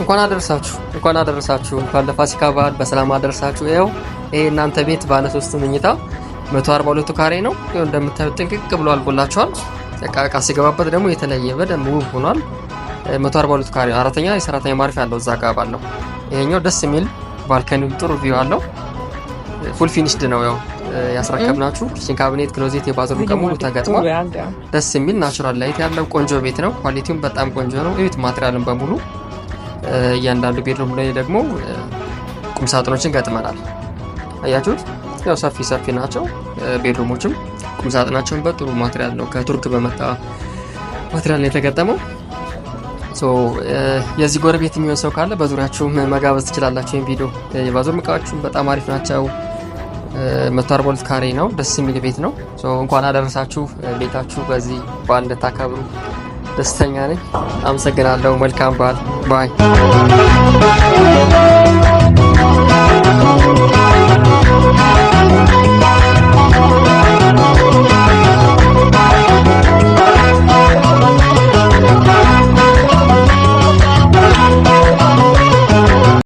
እንኳን አደረሳችሁ፣ እንኳን አደረሳችሁ፣ እንኳን ለፋሲካ በዓል በሰላም አደረሳችሁ። ይኸው ይሄ እናንተ ቤት ባለ 3 መኝታ 142 ካሬ ነው። ይኸው እንደምታዩት ጥንቅቅ ብሎ አልቆላችኋል። እቃ እቃ ሲገባበት ደግሞ የተለየ በደንብ ውብ ሆኗል። 142 ካሬ አራተኛ የሰራተኛ ማረፊያ አለው እዛ ጋር ባለው። ይሄኛው ደስ የሚል balcony ው ጥሩ view አለው። Full finished ነው ያው ያስረከብናችሁ። Kitchen cabinet፣ closet፣ የ bathroom ዕቃ ሙሉ ተገጥሟል። ደስ የሚል natural light ያለው ቆንጆ ቤት ነው። Quality ውም በጣም ቆንጆ ነው። እዩት material ኡን በሙሉ። እያንዳንዱ bedroom ላይ ደግሞ ቁም ሳጥኖችን ገጥመናል። አያችሁት? ያው ሰፊ ሰፊ ናቸው bedroom ኦችም። ቁም ሳጥናቸውን በጥሩ material ነው፣ ከቱርክ በመጣ material ነው የተገጠመው። So የዚህ ጎረቤት የሚሆን ሰው ካለ በዙሪያችሁ መጋበዝ ትችላላችሁ። ይህን ቪዲዮ የ bathroom እቃዎቹም በጣም አሪፍ ናቸው። 142 ካሬ ነው። ደስ የሚል ቤት ነው። So እንኳን አደረሳችሁ። ቤታችሁ በዚህ በዓል እንድታከብሩ ደስተኛ ነኝ። አመሰግናለሁ። መልካም በዓል። Bye.